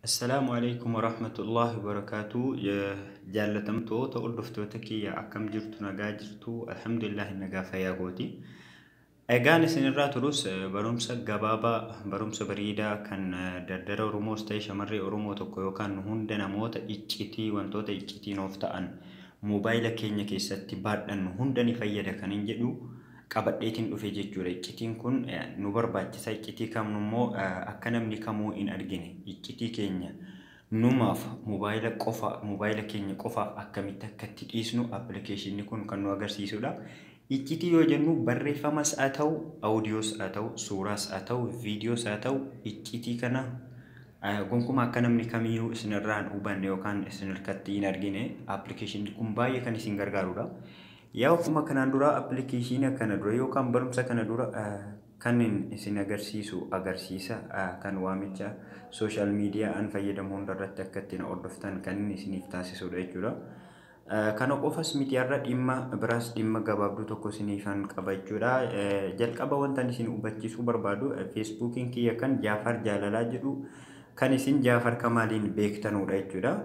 Assalaamu alaikum warahmatullahi wabarakaatu. Jaallatamtoota hordoftoota kiyya, akkam jirtu? Nagaa jirtu? Alhamdulillah, nagaa fayyaa gooti. Egaan isinirraa turus barumsa gabaabaa, barumsa bareedaa kan dardara Oromoos ta'e shamarree Oromoo tokko yookaan hunda namoota iccitii, wantoota iccitii nuuf ta'an moobaayila keenya keessatti baadhannu hunda ni fayyada kan hin jedhu qabadheetiin dhufe jechuudha. Iccitiin kun nu barbaachisa. Iccitii kamnu immoo akka namni kamuu hin argine iccitii keenya numaaf moobaayila qofa, moobaayila keenya qofaaf akkamitti akka itti dhiisnu appilikeeshinni kun kan nu agarsiisudha. Iccitii yoo jennu barreeffamas haa ta'u, audiyoos haa ta'u, suuraas haa ta'u, viidiyoos haa ta'u, iccitii kana gonkumaa akka namni kamiyyuu isinirraa hin hubanne yookaan isin harkatti hin argine appilikeeshinni kun baay'ee kan isin gargaarudha. Yaa, akkuma kanaan dura appilikeeshina kana dura yookaan barumsa kana dura kan isin agarsiisu agarsiisa kan waamicha social media an fayyadamu hundarratti akka ittiin hordoftan kan inni isiniif taasisudha jechuudha. Kana qofas miti, har'a dhimma biraas, dhimma gabaabduu tokko isiniifan qaba jechuudha. Jalqaba wanta isin hubachiisuu barbaadu, Feesbuukiin kiyya kan Jaafar Jaalalaa jedhu kan isin Jaafar Kamaaliin beektanudha jechuudha.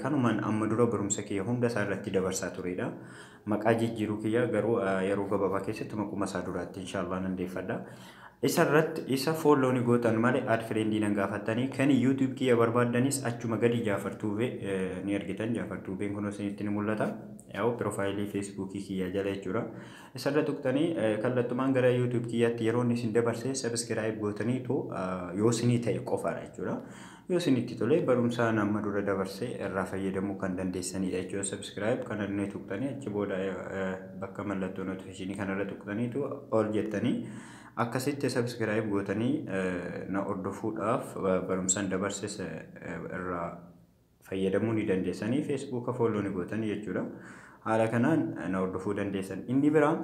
Kanumaan amma dura barumsa kiyya hunda isaa irratti dabarsaa turedha. Maqaa jijjiiruu kiyya garuu yeroo gabaabaa keessatti maquma isaa duraatti inshaallah nan deeffadha. Isa irratti isa follow ni gootan malee add friend nan gaafattanii. Kan YouTube kiyya barbaaddanis achuma gadi Jaafar Tuubee ni argitan. Jaafar Tuubeen kun isinitti ni mul'ata. Yaa'u, piroofaayilii Feesbuukii kiyya jala jechuudha. Isarra tuqxanii kallattumaan gara YouTube kiyyaatti yeroo inni isin dabarsee subscribe gootaniitu yoo isinii ta'e qofaadha jechuudha. Yoo isinitti tole barumsa amma dura dabarsee irraa fayyadamuu kan dandeessanidha jechuudha. Subscribe kana inni tuqxanii achi booda bakka mallattoo notifiikeeshinii kanarra tuqxaniitu ol jettanii akkasitti subscribe gootanii na hordofuudhaaf barumsaan dabarses irraa fayyadamuu ni dandeessanii, Feesbuuka follow ni gootanii jechuudha. Haala kanaan na hordofuu dandeessan. Inni biraa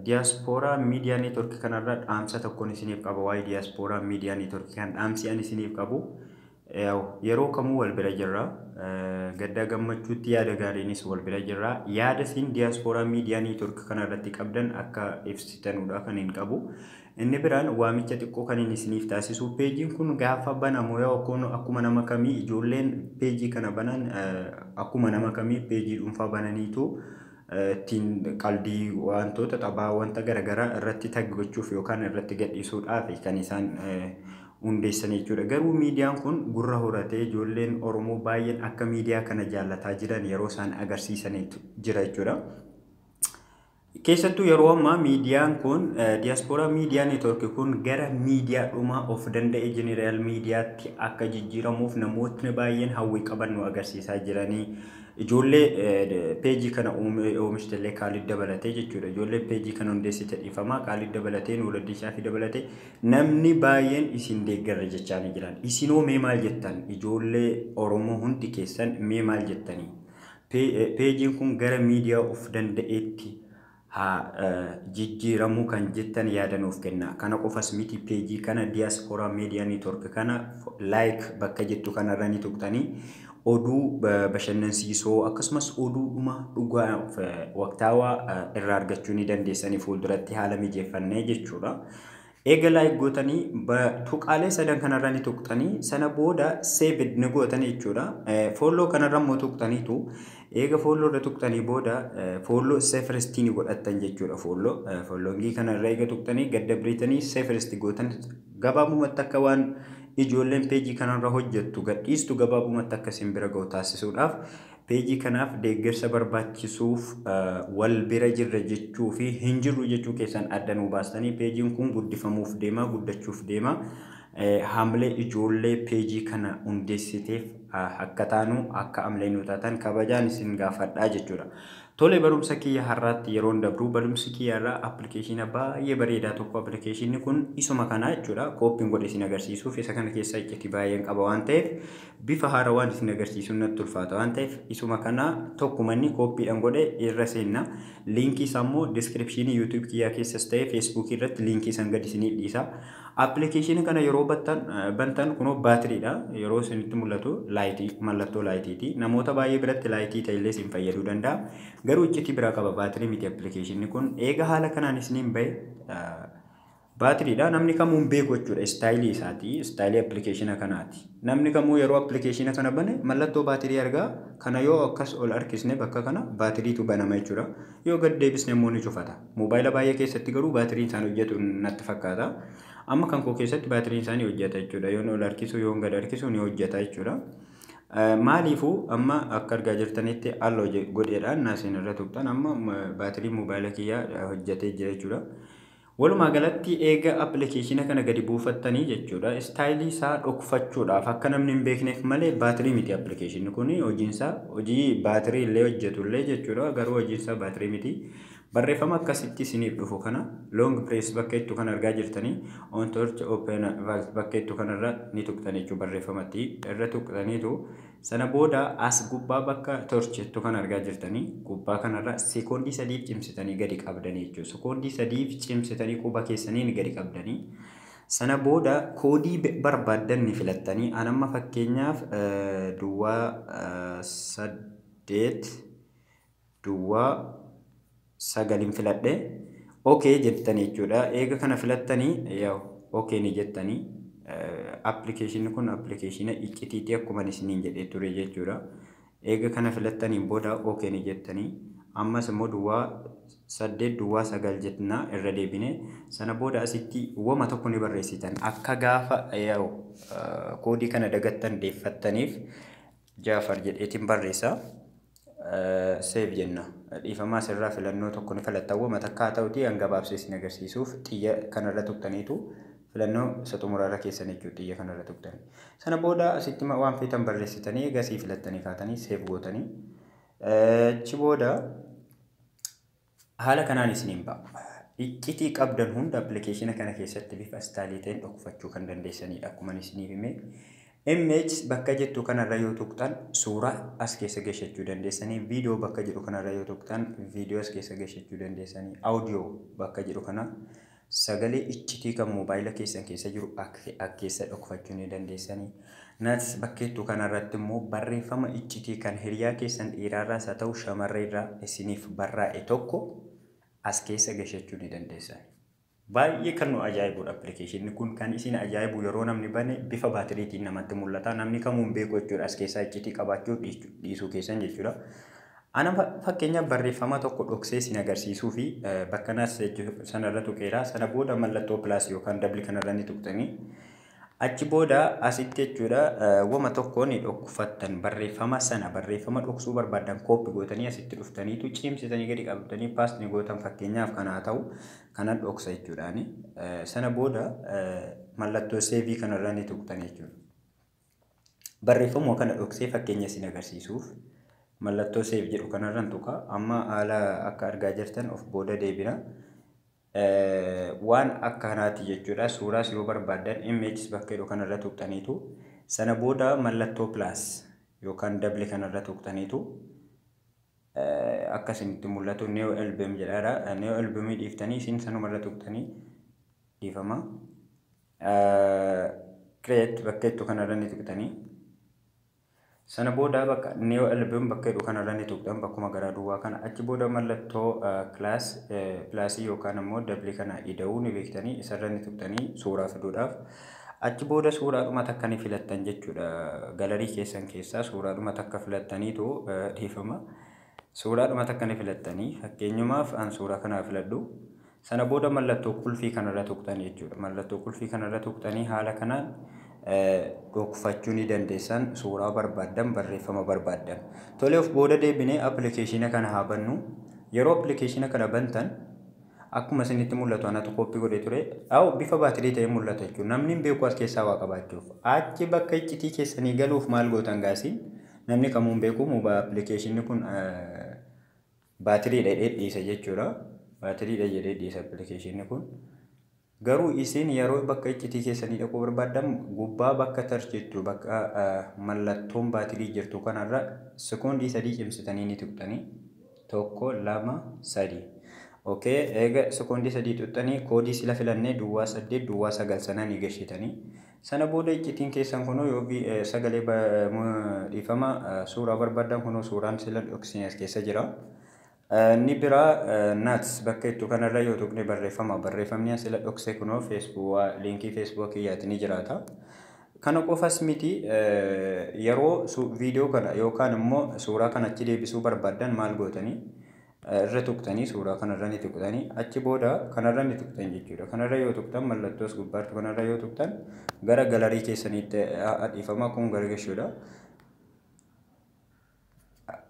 Diyaaspooraa Miidiyaa Neetworkii kanarra dhaamsa tokkoon isiniif qaba. Waa'ee Diyaaspooraa Miidiyaa Neetworkii kan dhaamsi ani isiniif qabu, yeroo kamuu wal bira jirra. Gaddaa gammachuutti yaada gaariinis wal bira jirra. Yaada isin Diyaaspooraa Miidiyaa Neetworkii kanarratti qabdan akka ibsitanudha kan hin qabu. Inni biraan waamicha xiqqoo kan inni isiniif taasisu, peejiin kun gaafa banamu yoo akkuma nama kamii ijoolleen peejii kana banan, akkuma nama kamii peejii dhuunfaa bananiitu ittiin qaldii, wantoota taphaa, wanta garaagaraa irratti tag gochuuf yookaan irratti gadhiisuudhaaf kan isaan hundeessan jechuudha. Garuu miidiyaan kun gurra horatee ijoolleen Oromoo baay'een akka miidiyaa kana jaallataa jiran yeroo isaan agarsiisanitu jira jechuudha. Keessattuu yeroo ammaa miidiyaan kun, Diyaaspooraa Miidiyaa Neetworkii kun, gara miidiyaa dhumaa of danda'e general miidiyaatti akka jijjiiramuuf namootni baay'een hawwii qaban nu agarsiisaa jiranii. Ijoollee peejii kana oomishtellee Kaalid dabalatee jechuudha. Ijoollee peejii kana hundeessite, dhiifamaa, Kaalid dabalatee, Nuuraddiin Shaafii dabalatee namni baay'een isin deeggarra jechaa ni jiran. Isinoo mee maal jettan? Ijoollee Oromoo hundi keessan mee maal jettanii? Peejiin kun gara miidiyaa of danda'eetti haa jijjiiramuu kan jettan yaada nuuf kenna. Kana qofas miti, peejii kana, Diyaaspooraa Miidiyaa Neetwork kana, like bakka jettu kanarra ni tuqxanii oduu bashannansiisoo akkasumas oduudhuma dhugaa waqtaawaa irraa argachuu ni dandeessanii fuulduratti haala mijeeffannee jechuudha. Eega like gootanii tuqaalee sadan kanarra ni tuqxanii, sana booda save ni gootanii jechuudha. Follow kanarra immoo tuqxaniitu eega follow irra tuqxanii booda follow see first ni godhattan jechuudha. Follow following kanarra eega tuqxanii gadda biriitanii see first gootan, gabaabumatti akka waan ijoolleen peejii kanarra hojjettu gadhiistu gabaabumatti akka isin bira ga'u taasisuudhaaf, peejii kanaaf deeggarsa barbaachisuuf wal bira jirra jechuu fi hin jirru jechuu keessan adda nuu baastanii, peejiin kun guddifamuuf deema, guddachuuf deema. Haamlee ijoollee peejii kana hundeessiteef akka taanu, akka amlee nu taatan kabajaan isin gaafadhaa jechuudha. Tole, barumsa kiyya har'aatti yeroon dabru, barumsi kiyya irraa appilikeeshina baay'ee bareedaa tokko, appilikeeshinni kun isuma kana jechuudha. Kooppiin godhe isin agarsiisuuf, isa kana keessa iccitii baay'een qaba waan ta'eef, bifa haaraa waan isin agarsiisuun natti ulfaata waan ta'eef, isuma kana tokkuma inni kooppiidhaan godhe irra seenna. Liinkii isaa immoo description YouTube kiyyaa keessas ta'e Feesbuukii irratti liinkii isaan gadi isinii dhiisa. Appilikeeshina kana yeroo bantan kunoo baatiriidha. Yeroo isinitti mul'atu light, mallattoo lightiiti. Namoota baay'ee biratti light ta'ellee isin fayyaduu danda'a. Garuu iccitii biraa qaba, baatirii miti appilikeeshinni kun. Eega haala kanaan isiniin bahe Baatiriidha. Namni kamuu hin beeku jechuudha. Istaayilii isaati. Istaayilii appilikeeshina kanaati. Namni kamuu yeroo appilikeeshina kana bane mallattoo baatirii argaa. Kana yoo akkas ol harkisne bakka kana baatiriitu banama jechuudha. Yoo gad deebisne immoo ni cufata. Moobaayila baay'ee keessatti garuu baatiriin isaan hojjetu natti fakkaata. Amma kan koo keessatti baatiriin isaanii hojjeta jechuudha. Yoon ol harkisu, yoon gad harkisu ni hojjeta jechuudha. Maaliifuu amma akka argaa jirtanitti allow godheedhaan naasiin irra tuqxan, amma baatiriin moobaayila kiyyaa hojjetee jira jechuudha. Walumaa galatti eega appilikeeshina kana gadi buufattanii jechuudha. Istaayilii isaa dhokfachuudhaaf akka namni hin beekneef malee baatirii miti appilikeeshinni kun hojiinsaa, hojii baatirii illee hojjetu illee jechuudha. Garuu hojiinsaa baatirii miti. Barreeffama akkasitti isiniif dhufu kana long press bakka jettu kan argaa jirtanii, on torch open vault bakka jettu kanarra ni tuqxan jechuudha. Barreeffamatti irra tuqxaniitu sana booda as gubbaa bakka torch jettu kan argaa jirtanii gubbaa kanarra sekoondii 3f cimsitanii gadi qabdanii jechuudha. Sekoondii 3f cimsitanii quba keessaniin gadi qabdanii sana booda koodii barbaaddan ni filattanii. An amma fakkeenyaaf 08 0 9n filadhe, okay jettanii jechuudha. Eega kana filattanii yaa okay ni jettanii. Appilikeeshinni kun appilikeeshina iccitiitii akkuma isiniin jedhee ture jechuudha. Eega kana filattaniin booda okay ni jettanii. Ammas immoo 08 0 9 jennaa irra deebine. Sana booda asitti wama tokko ni barreessitan, akka gaafa koodii kana dagattan deeffattaniif. Jaafar jedheetiin barreessa. Save jenna. Dhiifamaa, asirraa filannoo tokko ni filatta. Wama takka haa ta'uti, an gabaabsee isin agarsiisuuf xiyya kanarra tuqxaniitu filannoo isa xumuraarra keessan jechuudha, xiyya kanarra tuqxanii. Sana booda asitti waan feetan barreessitanii gasii filattanii kaatanii save gootanii. Achi booda haala kanaan isiniin ba'a. Iccitii qabdan hunda appilikeeshina kana keessatti bifa istaayilii ta'een dhokfachuu kan dandeessanidha akkuma isiniif hime. Image bakka jettu kanarra yoo tuqxan suuraa as keessa gashachuu dandeessanii, viidiyoo bakka jedhu kanarra yoo tuqxan viidiyoo as keessa gashachuu dandeessanii, audio bakka jedhu kana sagalee iccitii kan moobaayila keessan keessa jiru akka keessa dhokfachuu ni dandeessanii. Notes bakka jettu kanarratti immoo barreeffama iccitii kan hiriyaa keessan dhiiraarraas haa ta'u shamarreerraa isiniif barraa'e tokko as keessa gashachuu ni dandeessan. Baay'ee kan nu ajaa'ibudha appilikeeshinni kun. Kan isin ajaa'ibu yeroo namni bane bifa baatiriitiin namatti mul'ata. Namni kamuu hin beeku jechuudha as keessaa iccitii qabaachuu dhiisuu keessan jechuudha. Ana fakkeenyaaf barreeffama tokko dhoksee isin agarsiisuu fi bakka notes sanarra tuqeera. Sana booda mallattoo plus yookaan double kanarra ni tuqxanii. Achi booda asitti jechuudha wama tokko ni dhokfattan. Barreeffama sana, barreeffama dhoksuu barbaaddan copy gootanii asitti dhuftaniitu cimsitanii gadi qabdanii paste ni gootan. Fakkeenyaaf kana haa ta'u, kana dhoksa jechuudhaani. Sana booda mallattoo save kanarra ni tuqxan jechuudha. Barreeffamuma kana dhoksee fakkeenya isin agarsiisuuf mallattoo save jedhu kanarran tuqa. Amma haala akka argaa jirtan of booda deebina. Waan akkanaati jechuudha. Suuraas yoo barbaaddan images bakka jedhu kanarra tuqxaniitu sana booda mallattoo plus yookaan double kanarra tuqxaniitu akka isinitti mul'atu new album jedhaadha. New albumii dhiiftanii isin sanumarra tuqxanii, dhiifama. Create bakka jettu kanarra ni tuqxanii. Sana booda bakka new album bakka jedhu kanarra ni tuqxan, bakkuma garaa duwwaa kana. Achi booda mallattoo plus plusii yookaan immoo double kana ida'uu ni beektanii, isarra ni tuqxanii suuraa fiduudhaaf. Achi booda suuraadhuma takka ni filattan jechuudha. Gallery keessan keessaa suuraadhuma takka filattaniitu, dhiifama. Suuraadhuma takka ni filattanii, fakkeenyumaaf an suuraa kanaa filadhu. Sana booda mallattoo qulfii kanarra tuqxan jechuudha. Mallattoo qulfii kanarra tuqxanii haala kanaan dhokfachuu ni dandeessan suuraa barbaaddan, barreeffama barbaaddan. Tolee, of booda deebinee appilikeeshina kana haa bannu. Yeroo appilikeeshina kana bantan akkuma isinitti mul'atu anatu copy godhee ture. Awu bifa baatirii ta'ee mul'ata jechuudha. Namni hin beeku as keessaa waa qabaachuuf. Achi bakka iccitii keessanii galuuf maal gootan gaasiin? Namni kamuu hin beeku, appilikeeshinni kun baatiriidha jedhee dhiisa jechuudha. Baatiriidha jedhee dhiisa appilikeeshinni kun. Garuu isin yeroo bakka iccitii keessanii dhaquu barbaaddan gubbaa bakka torch jettu, bakka mallattoon baatirii jirtu kanarra sekoondii 3 cimsitanii ni tuqxanii. Tokko, lama, sadi. Okay, eega sekoondii 3 tuqxanii koodii sila filannee 08 0 9 sana ni gashitanii. Sana booda iccitiin keessan kunoo yoo sagalee, dhiifama, suuraa barbaaddan kunoo suuraan sila dhoksine as keessa jira. Inni biraa notes bakka jettu kanarra yoo tuqne barreeffama. Barreeffamni asila dhoksee kunoo Facebook liinkii Facebook kiyyaatti ni jiraata. Kana qofas miti, yeroo viidiyoo kana yookaan immoo suuraa kana achi deebisuu barbaaddan maal gootanii? Irra tuqxanii, suuraa kanarra ni tuqxanii, achi booda kanarra ni tuqxan jechuudha. Kanarra yoo tuqxan, mallattoo as gubbaatti kanarra yoo tuqxan gara gallery keessaniitti dhiifama, kun gara gashuudha.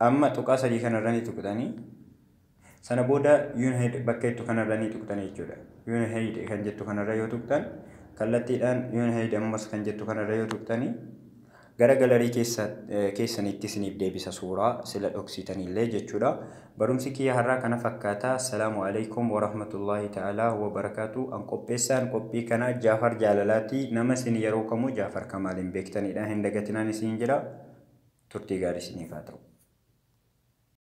Amma tuqaa sadii kanarra ni tuqxanii, sana booda unhide bakka jettu kanarra ni tuqxan jechuudha. Unhide kan jettu kanarra yoo tuqxan, kallattiidhaan unhide ammas kan jettu kanarra yoo tuqxanii gara gallery keessanitti isiniif deebisa, suuraa sila dhoksitanillee jechuudha. Barumsi kiyya har'aa kana fakkaata. Assalaamu alaikum warahmatullahi ta'ala wa barakaatu. An qopheessaan qophii kana Jaafar Jaalalaati. Nama isin yeroo kamuu Jaafar Kamaaliin beektanidha. Hin dagatinaan isin jira. Turtii gaarii isiniif haa ta'u.